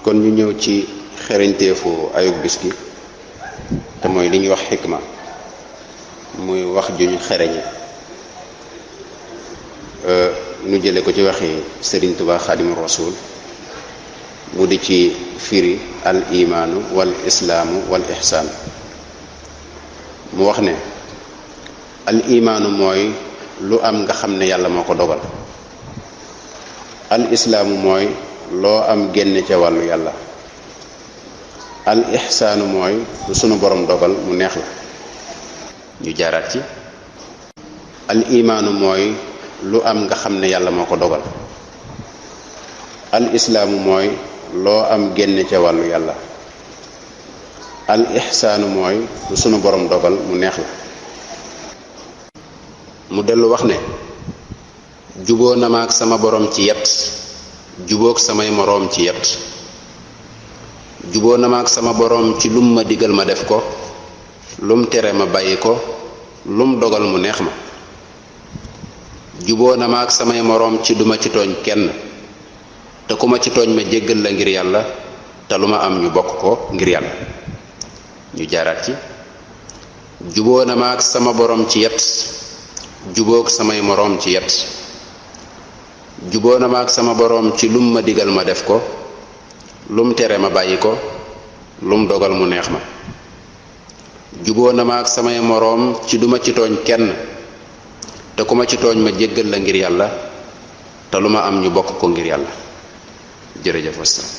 kon ñu ñëw ci xereñteefu ayub bis gi te mooy li ñuy wax xikma, muy wax ju ñu xereñe. nu jële ko ci waxi Sëriñ Tuubaa Xaadimu Rasuul mu di ci firi al imaanu wal islaamu wal ihsaan. mu wax ne al imaanu mooy lu am nga xam ne yàlla moo ko dogal. al islaamu mooy loo am génne ca wàllu yàlla. al ihsaanu mooy lu sunu borom dogal mu neex la. ñu jaaraat ci al imaanu mooy lu am nga xam ne yàlla moo ko dogal. al islaamu mooy loo am génne ca wàllu yàlla. al ihsaanu mooy lu sunu borom dogal mu neex la. mu dellu wax ne juboo na ma ak sama borom ci yet, jubóog samay moroom ci yet. juboo na ma ak sama borom ci lum ma digal ma def ko, lum tere ma bàyyi ko, lum dogal mu neex ma. juboo na ma ak samay moroom ci duma ci tooñ kenn, te ku ma ci tooñ ma jéggal la ngir yàlla, te lu ma am ñu bokk ko ngir yàlla. ñu jaaraat ci juboo na ma ak sama borom ci yet, jubóog samay moroom ci yet. juboo na ma ak sama borom ci lum ma digal ma def ko, lum tere ma bàyyi ko, lum dogal mu neex ma. juboo na ma ak samay moroom ci duma ci tooñ kenn, te ku ma ci tooñ ma jéggal la ngir yàlla, te lu ma am ñu bokk ko ngir yàlla. jërëjëf wasalaam.